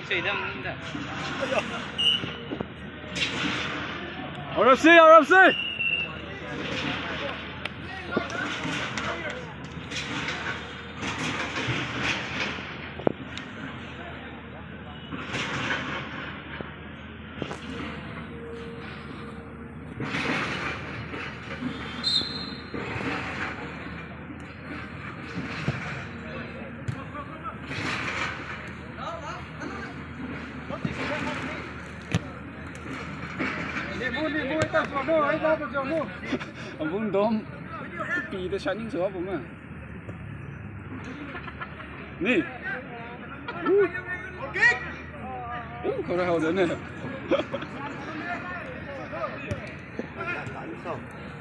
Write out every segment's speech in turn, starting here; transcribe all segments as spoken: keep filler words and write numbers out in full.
R F C, R F C. Abung dom. Pi ta shining sw abung na. Ni. Uh, khou rui how de ne.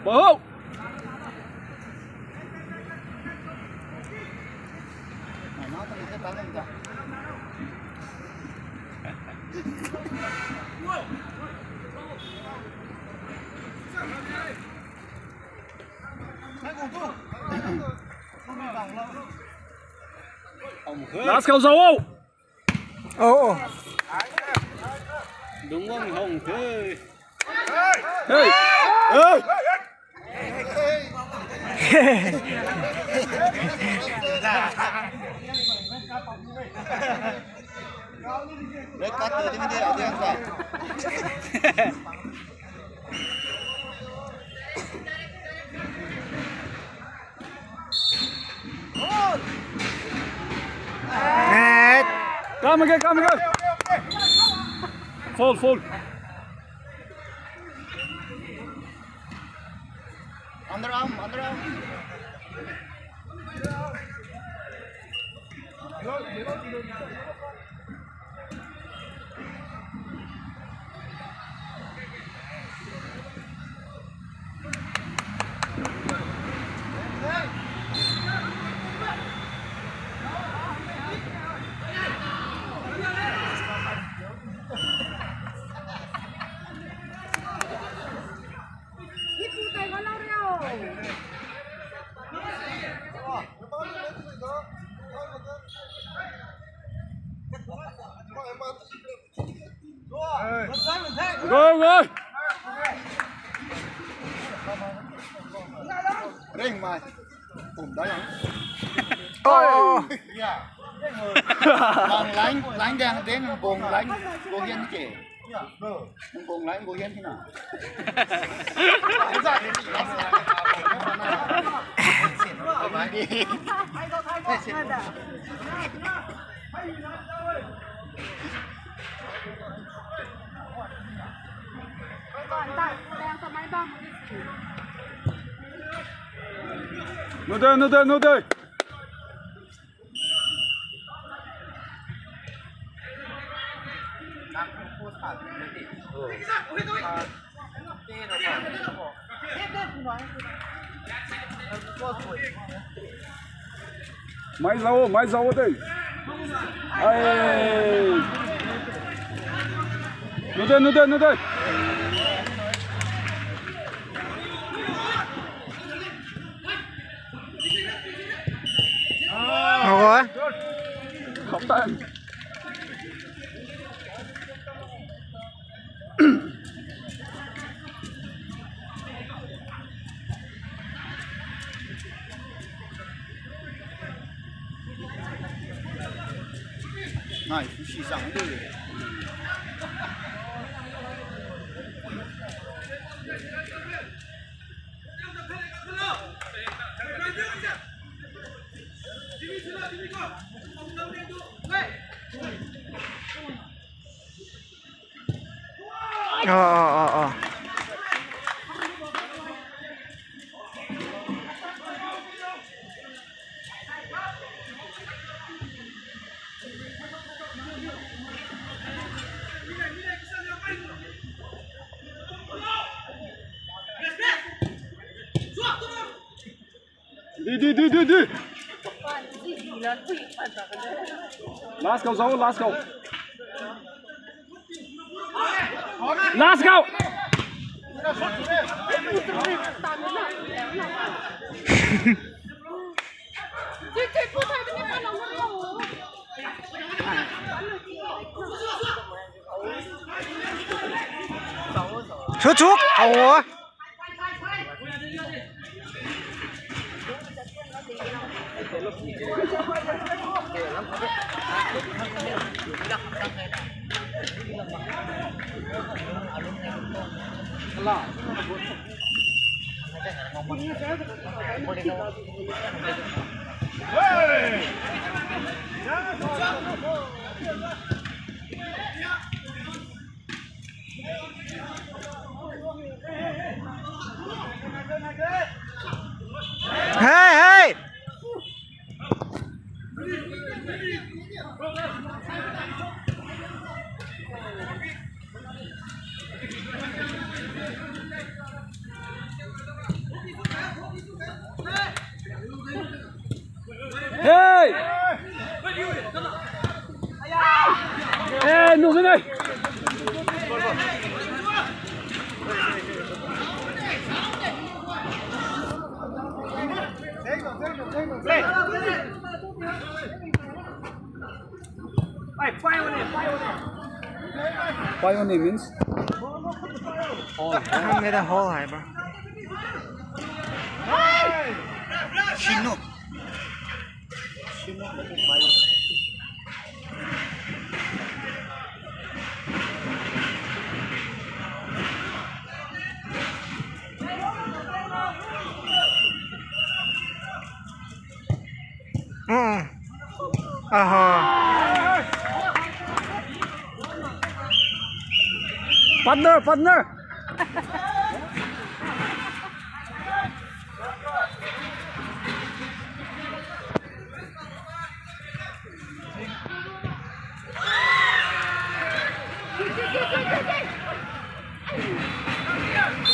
Wow. Last khou zauc o. Oh, oh. Dungc bam hong the. Hey. Hey. Red card tu ding de, adi ang sa. Net. Come again, come again. Foul, foul. Underarm, underarm. Go, go. Ring mai. Tum da lang. Oh. Bang lang, lang dang dang bong lang. Go hian ke. Nang bong lang go hian ke na. Nude, nude, nude. Mai zauc, mai zauc de. Ai. Nude, nude, nude. Oi. Khop tan. Nai, si zang de. Oh, oh, oh, oh. Di, di, di, di, di. Last khou zauc, last khou. Last khou. Chu chu. Aw. Hey, hey! Hey! Hey, nu ni. Pioneer means? Hall. Hang mei ta hall hai, bro. Shinu. Shinu. Mm. Aha. Partner, partner.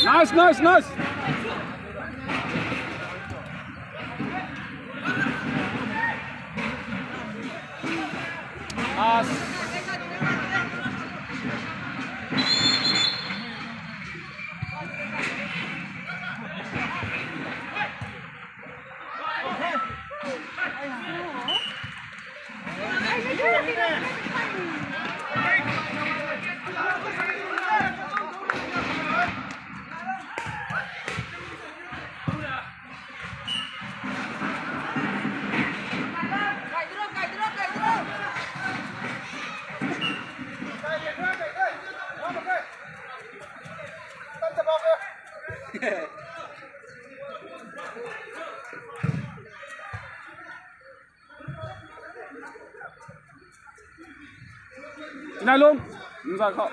Nice, nice, nice. As. Nai lung, nzai khou.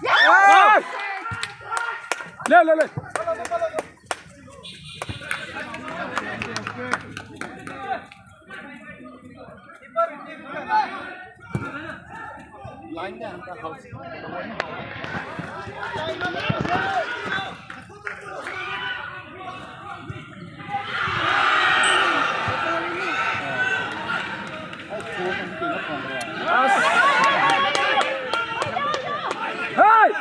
Hey! Le, le, le. Hey!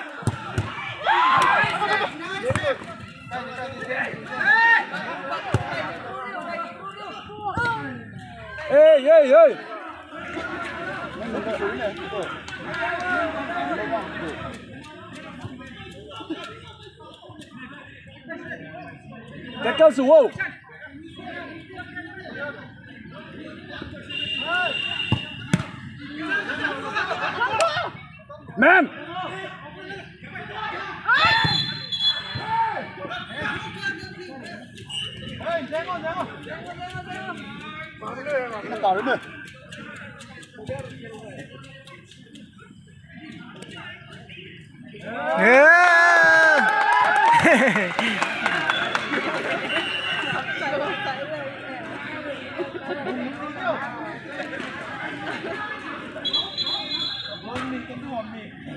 Hey, hey, hey! Tackle sw o. Man!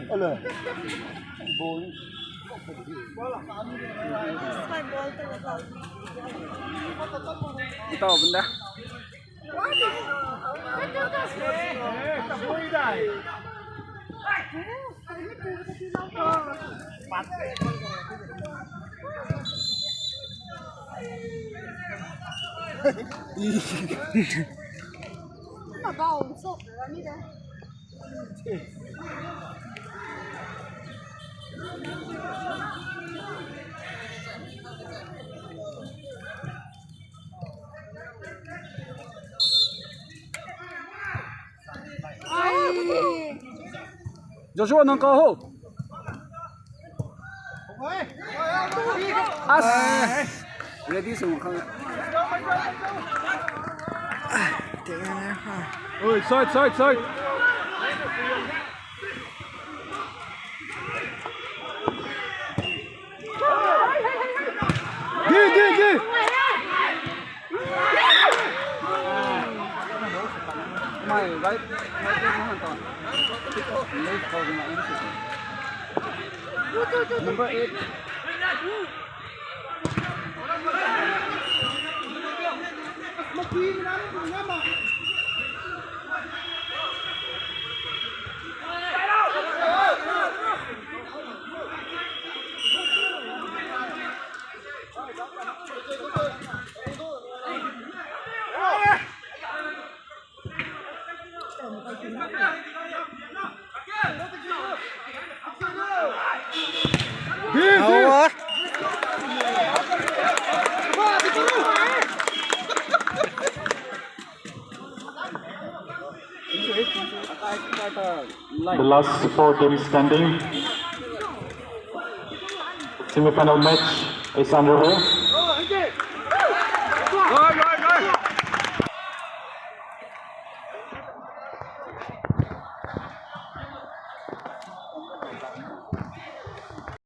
Hello. Ito bunda. Joshua nang ka ho. As. Ready sung khang. Oi, side, side, side. Di, di, di. My right, my right hand on. Left holding on. Number eight. The last four teams standing. Semi-final match is underway.